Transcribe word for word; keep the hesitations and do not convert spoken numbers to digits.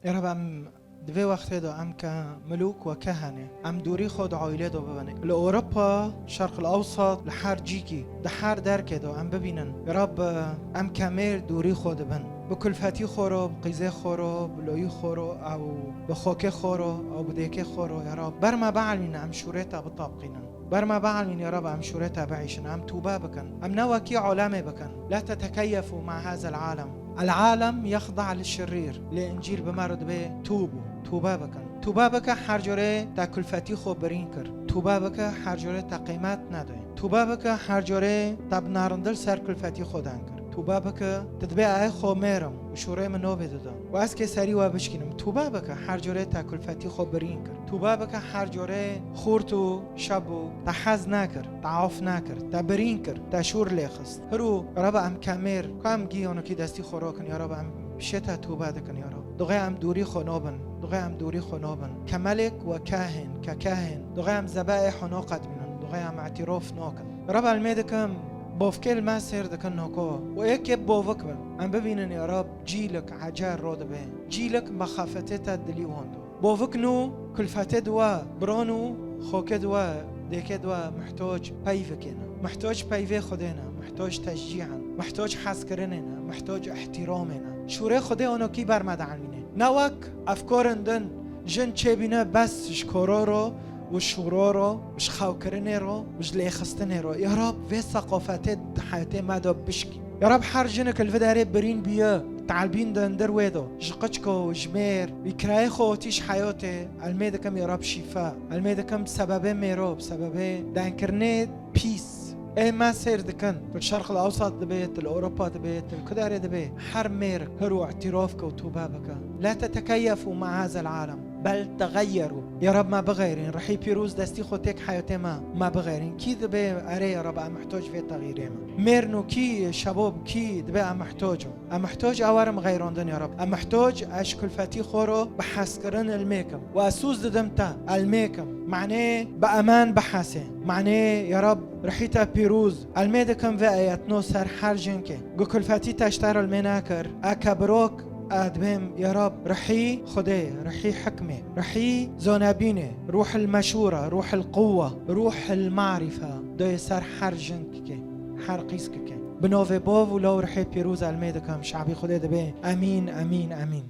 Ya Rab, em di vê wextê de em ke milûk we kehenê, em dûrî xwe di aîlê de bibin. Li Ewropa, Şerq el Ewsat, li her cîkî, di her derkê de em bibînin. Ya Rab, em ke mêr dûrî xwe dibin. Bi kulfetî xwe ro, bi qîzê xwe ro, bi loyî xwe ro, ew bi xokê xwe ro, ew bi dêkê xwe ro, ya Rab. Ber me bielmîne em şûrê te bitabqînin. Ber me bielmîn ya Rab, em şûrê te biîşin, em tûbe bikin. Em ne wekî alemê bikin. La tetekeyefû ma hazel alem. El alem yexda li şirîr. Lê Încîl bi me re dibê tûbû, tûbe bikin. Tûbe bike her corê te kulfetî xwe birîn kir. Tûbe bike her corê te qîmet nedoyê. Tûbe bike her corê te bi narindil ser kulfetî xwe den kir. Tûbe bike, tu dibê ayê xwe mêrim û şûrê min nobê dida. Û ez kê serî we bişkînim. Tûbe bike her corê te kulfetî xwe birîn kir. Tûbe bike her corê xurt û şeb û te hez nekir, te af nekir, te birîn kir, te şûr lê xist. Hiro, ya Rab, em kemêr, ku em gî onokî destî xwe rokin, ya Rab, em pişê te tûbe dikin, ya Rab. Dixê em dûrî xwe nobin, dixê em dûrî xwe nobin. Kemelêk we kehên, ke kehên. Dixê em zebeê xwe noqedmînin, dixê em îtîrof nokin. Ya Rab, elmê dikim, bovkê li me sêr dikin noko. Û ê kê bovik bin. Em bibînin, ya Rab, cîlik ecer ro dibe. Cîlik mexafetê te dilî wando. Bovik nû kulfetê di we, biron û xokê di we, dêkê di we muhtoc peyvikê ne. Muhtoc peyvê Xwedê ne, muhtoc teşcî ne, muhtoc hezkirinê ne, muhtoc îhtîramê ne. Şûrê Xwedê onokî ber me dielmîne. Ne wek efkarên din jin çêbîne bes ji koro ro û şûro ro, ji xewkirinê ro, ji lêxistinê ro. Ya Rab, vê seqafetê di heyetê me de bişkî. Ya Rab, her jinik li vê derê birîn bûye, talbîn di hundir wê de, ji qiçko û ji mêr, wî kirayê xwe otî ji heyatê, elmê dikim ya Rab şîfa, elmê dikim bi sebebê mêro, bi sebebê denkirinê pîs. Ê me sêr dikin, tu li Şerq el Ewsat dibê, tu li Ewropa dibê, tu li ku derê dibê, her mêr hiro îtîrof ke û tûbe bike. La tetekeyefû ma hazel alem. Bel texeyyerû. Ya Rab, me bixeyrîn. Rihî pîroz destî xwe têk heyatê me, me bixeyrîn. Kî dibê, erê ya Rab, em mihtoc vê texîrê me. Mêr nû kî, şebo kî dibê em mihtoc in. Em mihtoc ew werim xeyrandin ya Rab. Em mihtoc ez ji kulfetî xwe ro bi hezkirin ilmêkim. Û ez sûz didim te, elmêkim. Manê bi emen bihesê. Manê ya Rab, rihî te pîroz. Elmê dikim vê ayetno ser her jinkê. Gu kulfetî te ji te re ilmê nekir. E ke birok, e dibêm, ya Rab, rihî Xwedê, rihî hikmê, rihî zonebînê, ruhil meşûra, ruhil quwwa, ruhil marîfe, doyê ser her jinkikê, her qîzkikê. Bi novê bov û law rihê pîroz elmê dikim, şabî Xwedê dibê, emîn, emîn, emîn.